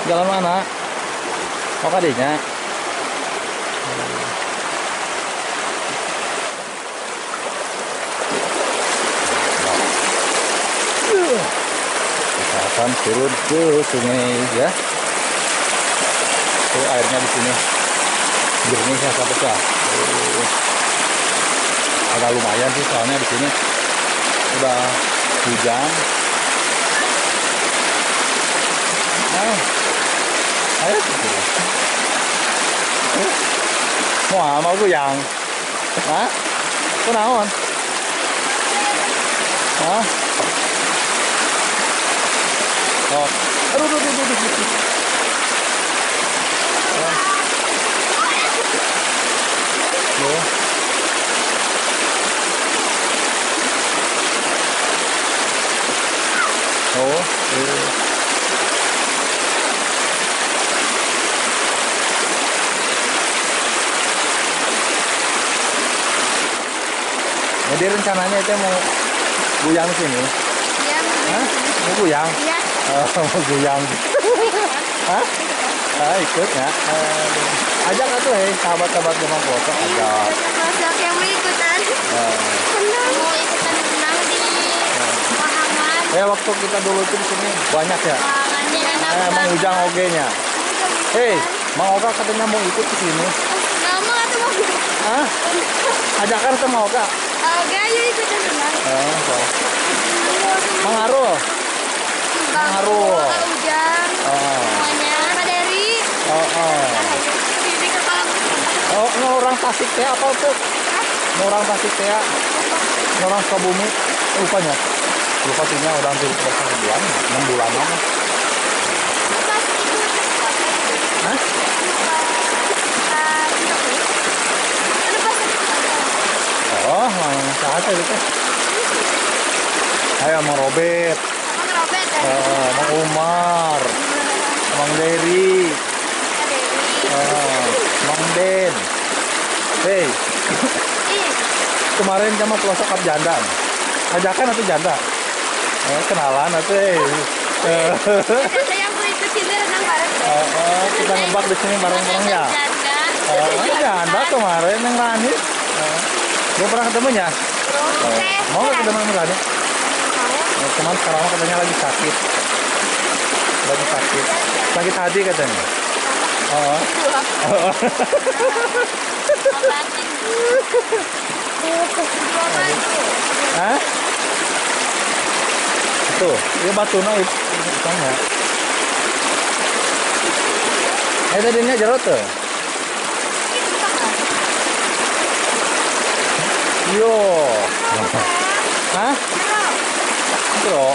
Jalan mana? Mau kadinya? Kita akan turun ke sungai ya. Tuh airnya di sini jernih ya sahabat ya. Agak lumayan sih soalnya di sini udah hujan. Nah, ayo mau mau goyang. Hah? Kunaon? Hah? Oh. Aduh, aduh, aduh, aduh, aduh. Oh. Oh. Jadi rencananya itu mau goyang sini. Iya, mau goyang. Hah? Mau goyang? Iya. Oh, mau goyang. Hah? Ah, ikut ya. Ajak atuh hei sahabat-sahabat Gemang Ploso ajak. Banyak yang mau ikutan. Senang. Mau ikutan renang di Pahangan. Ya waktu kita dulu itu di sini banyak ya. Pahangannya enak banget. Mang Ujang oge nya. Hei, Mang Oga katanya mau ikut ke sini. Nggak mau atau mau? Hah? Ajakan sama Oga. Oga, ayo ikutan renang. Oh, Mang Arul. Mang Arul. Mang Ujang. Semuanya. Pak Dery. Oh, oh. Oh, no, orang Tasik teh apa tuh? No, orang Tasik teh. No, orang Sukabumi. Lupanya. Lupa sihnya udah hampir berapa bulan? 6 bulanan. Hah? Oh, mang saha teh itu? Ayo Mang Robert. Mang Robert. Mang Umar. Mang Dery. Mang Den. Hey. Kemarin sama pelosok kap janda. Ajakan atau janda? Kenalan atau Saya mau ikut sini renang bareng. Kita ngebak di sini bareng-bareng ya. Janda kemarin yang Rani. Belum pernah ketemunya? Mau nggak ketemu sama Rani? Cuman sekarang katanya lagi sakit. Lagi sakit. Sakit hati katanya. Oh. Hah? Itu, ya batuna itu sama. Tadinya jero tuh. Yo. Hah? Jero.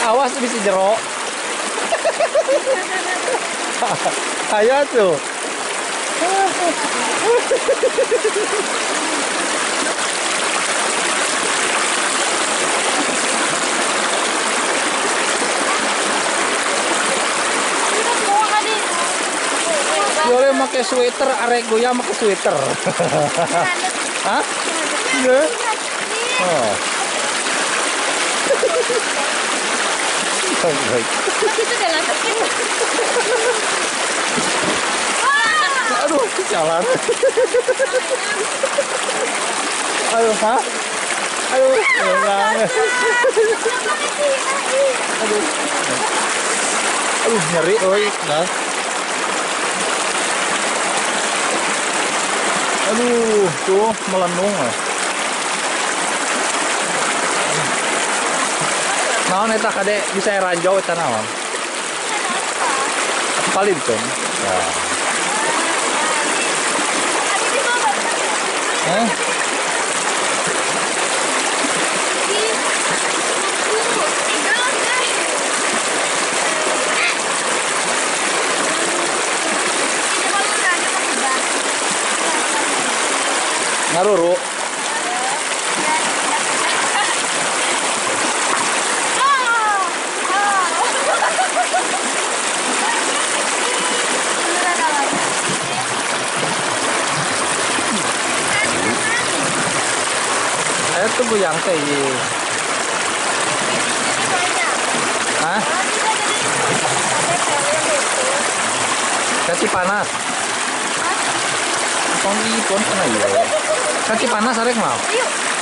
Awas bisa jero. Ayo tuh. Boleh pakai sweater, arek goyang pakai sweater. Hah? Iya. Oh. Aduh, jalan. Aduh, hah? Aduh, jalan. Aduh. Aduh, nyeri, oi. Nah. Aduh, tuh melenung. Naon eta kade bisa ranjau eta naon? Paling tuh. Ya. Hah? Ngaruru. Ayo tunggu yang teh. Hah? Kaci panas. Tong sana iya. Kaci panas arek mau?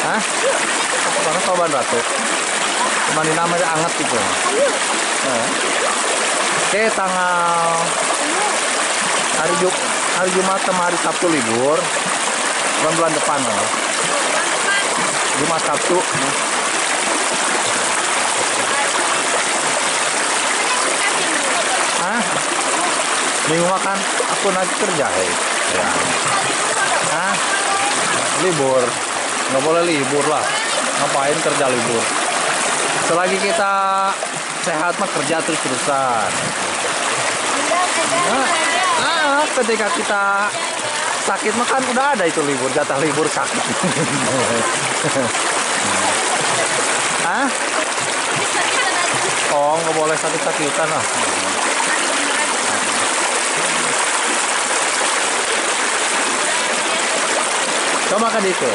Hah? Kaci panas Labuan Ratu. Mandi nama aja anget gitu. Nah. Oke, tanggal hari Jumat sama hari Sabtu libur. Bulan depan loh. Jumat Sabtu. Hah? Minggu makan aku lagi kerja, hei. Ya. Hah? Libur. Nggak boleh libur lah. Ngapain kerja libur? Selagi kita sehat mah kerja terus-terusan. Nah, ketika kita sakit mah kan udah ada itu libur, jatah libur sakit. Hah? Oh, nggak boleh sakit-sakitan lah. Coba kan itu.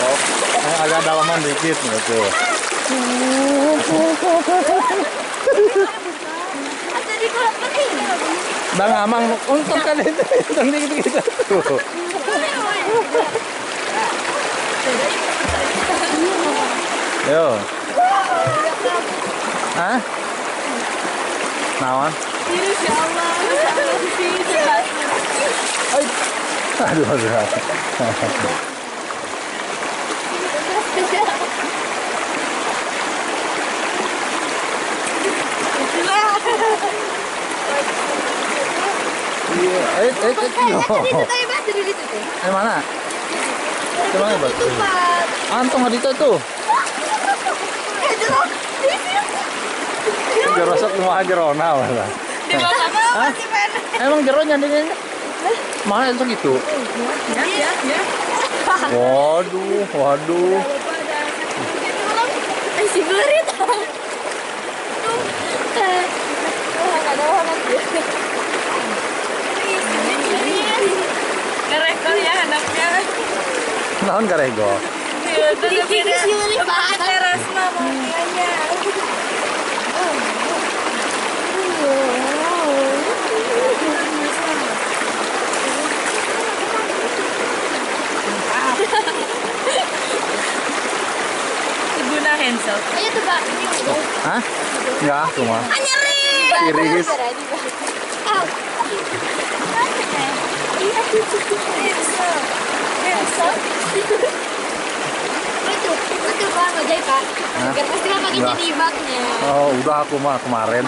Oh, agak dalaman dikit gitu. Bang Amang untung kan itu, untung dikit gitu. Tuh. Yo. Hah? Nawan? Ya Allah, Aduh, aduh. Iya, mana? Mana, Pak? Antong adita tuh. Jero sok kumaha jerona malah. Hah? Emang jeronya ini? Mana itu gitu? Ya, ya. Waduh, waduh. Si berit. Karekol ya anaknya. Naon karego? Teras mamanya. Guna handshake. Ayo tuh, Pak. Hah? Enggak, cuma. Iris. Betul, Pak, ngojek, Pak. Pasti kan pakai jadi baknya. Oh, udah aku mah kemarin.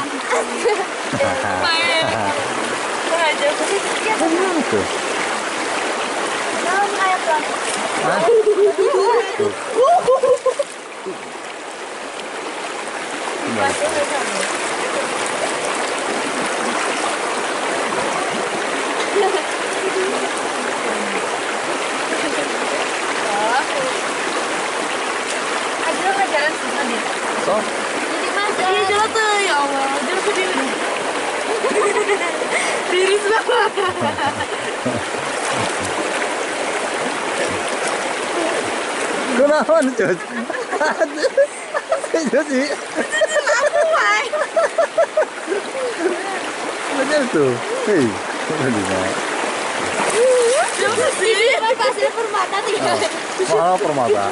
Tuh. Hah? Tuh. So. Jadi mas, iya jalan tuh ya Allah, jalan sendiri. Diri semua. Kunaon, Cus? Cus sih. Aku wae. Bener tuh. Hei, gimana? Ini pasir permata nih. Mahal permata.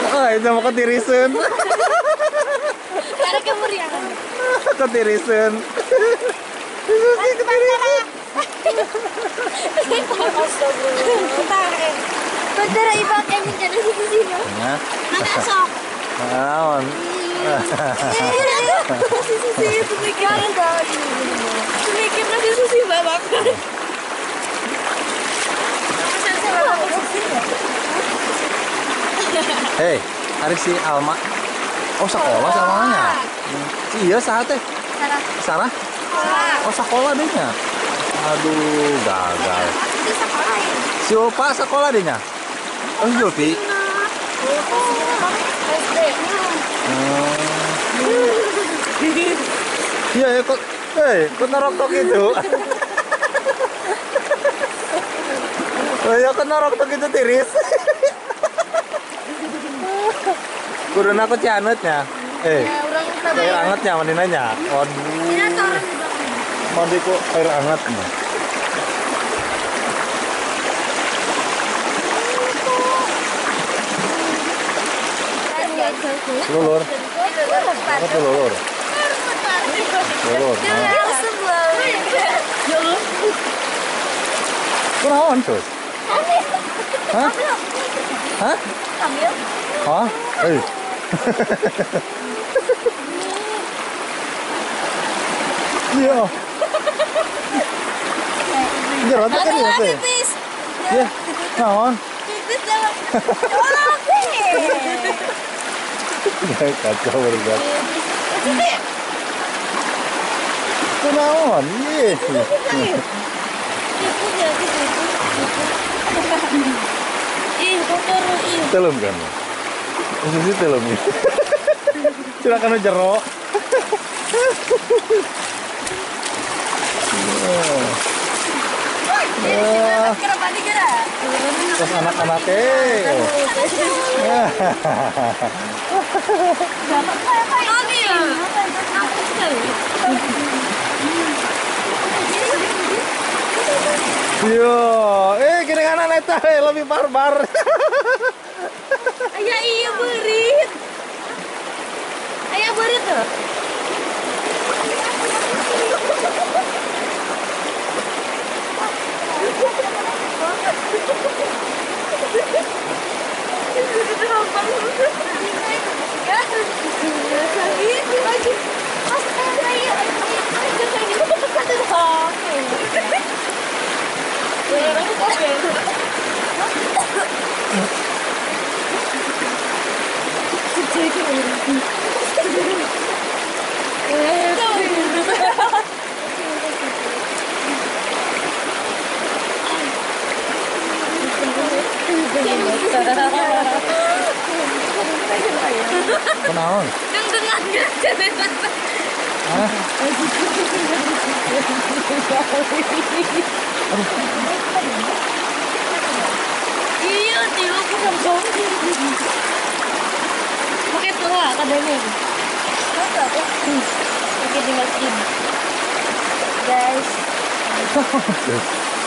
Ah, itu mau ketirisan. Karena kemeriahan. Ketirisan. Susi ketirisan. Bentar ibak yang menjadi susi mah. Mana sok? Naon? Si Susi itu mikir mikir nasi Susi babak. Hei, hari si Alma. Oh, sekolah si Almanya. Iya, saha teh? Sarah. Sarah? Oh, sekolah deh nya. Aduh, gagal. Itu sekolah ya. Si Opa sekolah deh nya. Oh, si Julpi. SD. Iya, ya, kok kok norok tok itu. Oh ya, kok norok tok itu tiris. Kuduna aku cianutnya. Air angetnya mandinanya. Waduh. Mandi kok air angetnya. Lulur. Apa tuh lulur? Lulur. Kunaon, Sus? Hah? Hah? Hah? Eh. Iya. Iya, kan ya, teh. Iya. Naon? Pipis jangan. Kacau bergat. Kunaon? Iya. Ih, kotor ih. Telem kan? Susi telem ya. Silakan jero. Terus anak-anaknya. Yo, kiri kanan eta lebih barbar. Ayah iya berit. Ayah berit tuh. Kunaon? Dengdengan Hah? Iya, tilu ku samsung. Pakai tua kadangnya itu. Pakai di masjid. Guys.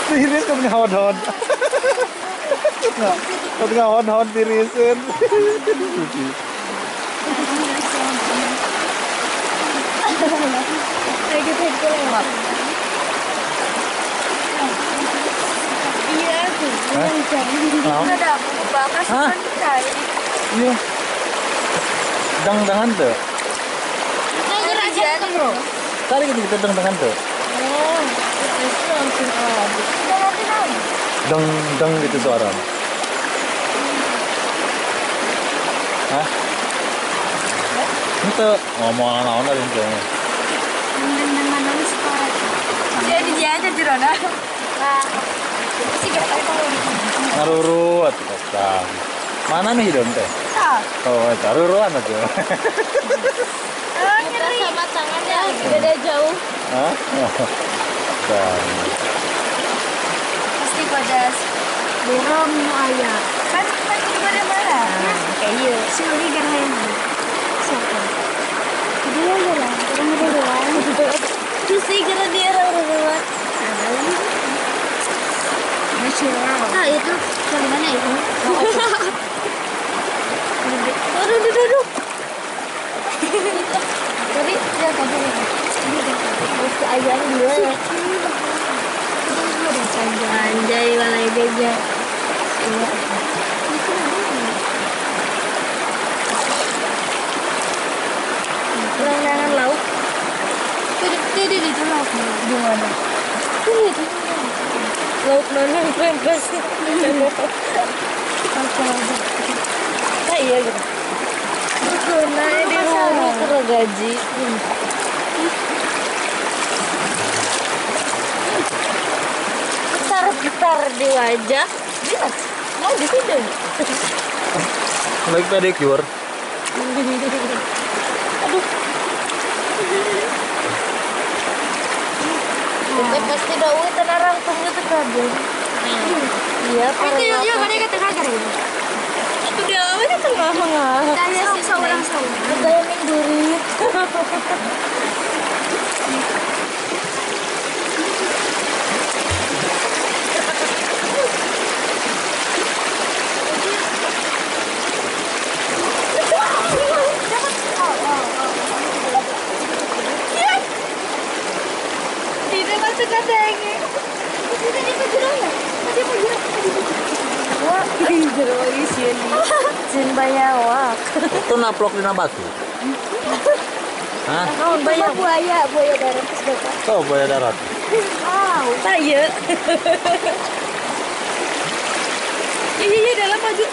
Tiris kau punya hon-hon. Kau punya hon-hon tirisin. Iya tuh. Ada bakas kan cai. Iya. Dang-dangan tuh. Bro. Tadi kita dang-dangan tuh. Oh, itu langsung habis. Dang-dang gitu suara. Hah? Itu ngomong naon tadi itu. Jadi dia aja jerona. Ngaruru atuh kasta. Mana nih hidung teh? Oh, ngaruruan atuh. Sama tangannya beda jauh. Hah? Pasti pada borong nu aya. Kan kan di mana? Kayak ieu. Si Uli gara siapa? Dia ya lah, orang doang. Terus sih gara dia orang doang. Nasional. Nah, itu dari mana itu? Aduh, aduh, aduh. Tapi dia tadi si ayah dia ya. Anjay, walai beja. Perenangan laut. Itu itu laut di mana? Itu laut mana yang bebas? Ah iya gitu. Nah, di rumah kurang gaji. Besar kita. Cacar di wajah. Dia mau di sini. Lagi pedicure. Aduh. Itu pasti dah uwi tenarang tunggu itu kabel. Iya, itu yuk mereka tengah kan. Itu dia apa tengah mengah. Tanya sih seorang-seorang. Kayak mindurit. Itu naplok di batu. Hah? Buaya, buaya darat. Oh, buaya darat. Wow, saya. Iya, dalam maju.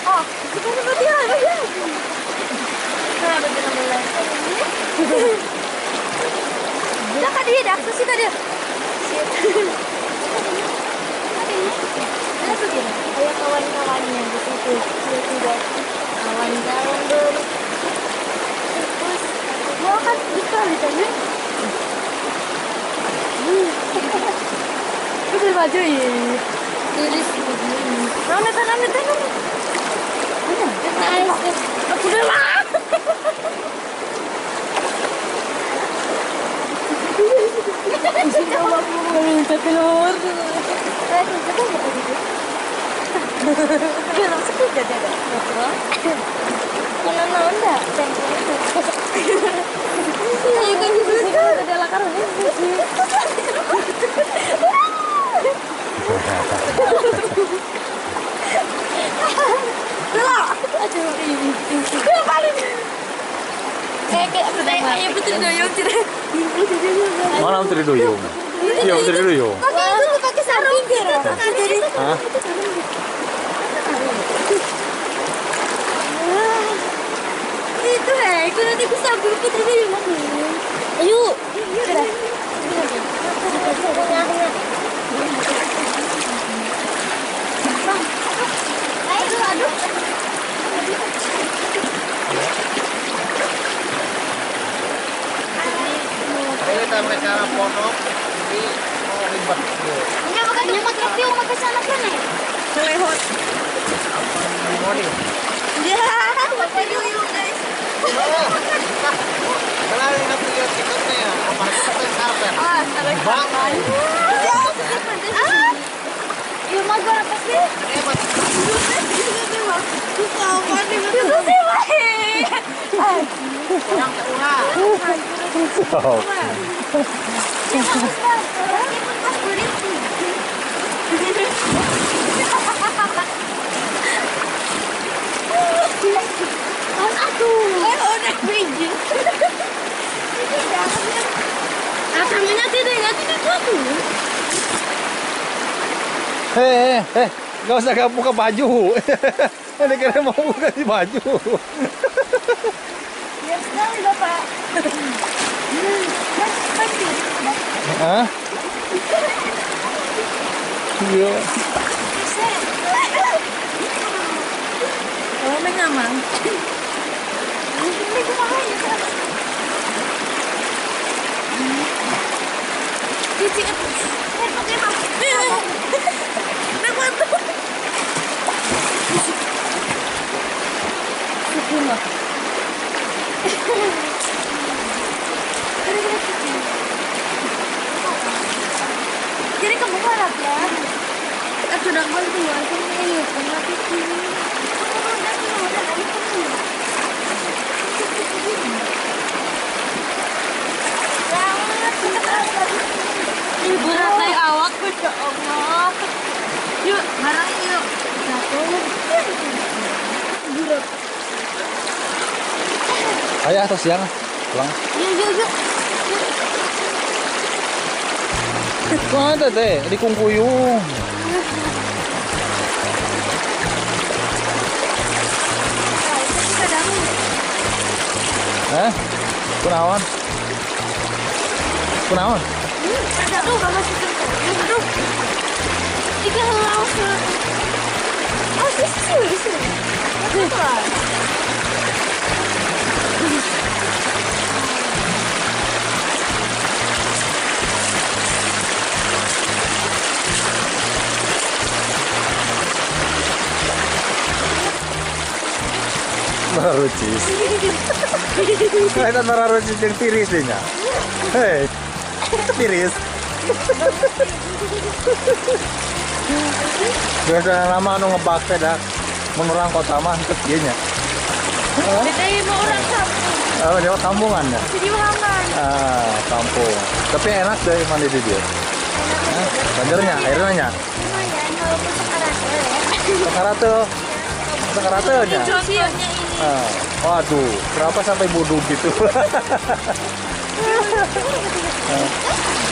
Oh, itu kan berarti ada ya. Nah, betul. Dah kan dia dah, sih tadi. Ada kawan-kawannya di situ. Dia tidak kawan-kawan ber. Terus gua kan bisa ditanya. Itu maju ya. Tulis begini. Mana tanam itu? Mana? Aku udah lah. Telur. Mana Putri Duyung? Iya, Putri Duyung. Pakai pakai sarung. Hah? Itu itu nanti bisa Putri Duyung. Ayo. Iya. Aduh, aduh. Kita mereka pondok di mau ribet. Enggak bakal tuh tapi mau ke sana kan ya? Lewat. Ya, bapak dulu guys. Kalau ini punya tiketnya, apa kita karpet? Ah, bang. Ah, iya mah gua apa sih? Hei, nggak usah kamu buka baju. Ini kira mau buka di baju. Biar sekali bapak. Hah? Iya. Oh, mengamang. Jadi kamu harap ya. Aku nak bantu aku ni, kenapa sih? Ibu ratai awak, ya Allah. Yuk, barang yuk. Satu. Ayah atau siang pulang. Yuk, yuk, yuk. Mana teh di Kungkuyung. Hah? Kunaon? Kunaon? Aduh, kamu suka. Aduh. Tiga langsung. Oh, sih, sih. Mararucis. Kelihatan mararucis yang tiris deh nya. Hei, tiris. Biasanya lama anu ngebak teh dah. Mun urang kota mah henteu kieu nya. Beda mau orang kampung. Oh, dia kampungan ya? Jadi wahangan. Ah, kampung. Tapi enak deh mandi di dia. Enak. Banjarnya, airnya nya. Lumayan walaupun sekarat ya. Sekarat tuh. Sekarat nya. Ah, waduh, kenapa sampai buduk gitu?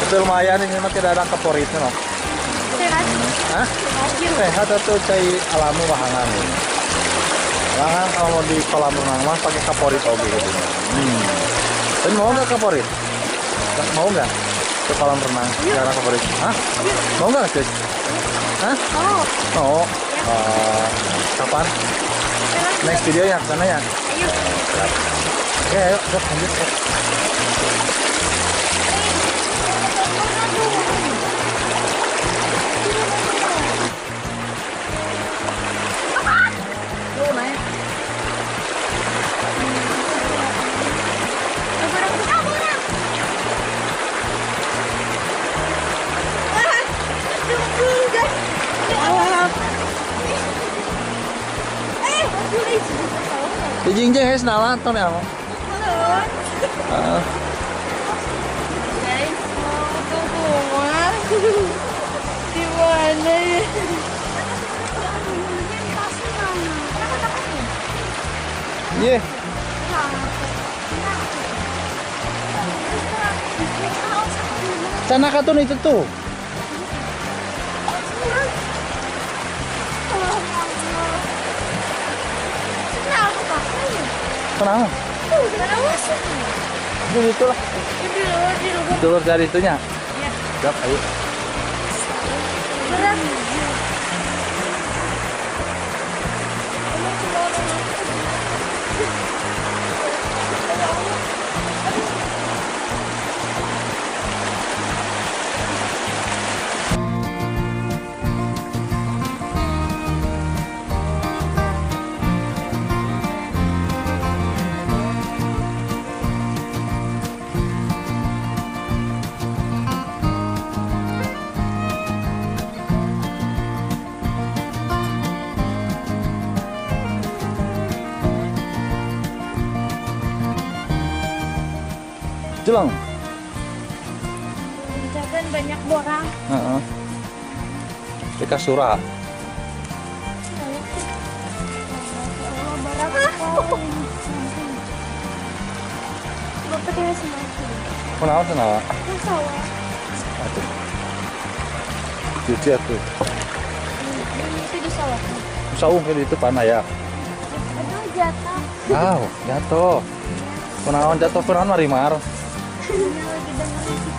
Itu lumayan ini mah tidak ada kaporitnya loh. Sehat. Hah? Sehat atau cai alami wahangan ini. Wahangan kalau mau di kolam renang mah pakai kaporit oke gitu. Tapi mau nggak kaporit? Mau nggak ke kolam renang karena kaporit? Hah? Mau nggak, Cus? Hah? Mau. Mau. Kapan? Next video ya, kesana ya. Ayo. Oke, ayo, lanjut. Dijingjing ya senala ton ya. Guys, mau ke rumah. Di mana ya? Iya. Sana katun itu tuh. Kenapa? Itu lah. Dulur dari itunya. Iya. Siap, ayo. Berat. Jeleng. Jangan banyak borang. Heeh. Deka surah. Kenapa kenapa? Aduh. Cuci atuh. Itu di sawah. Sawah kayak itu panah ya. Aduh jatuh. Ah, jatuh. Kunaon jatuh kunaon marimar. Lagi dengerin si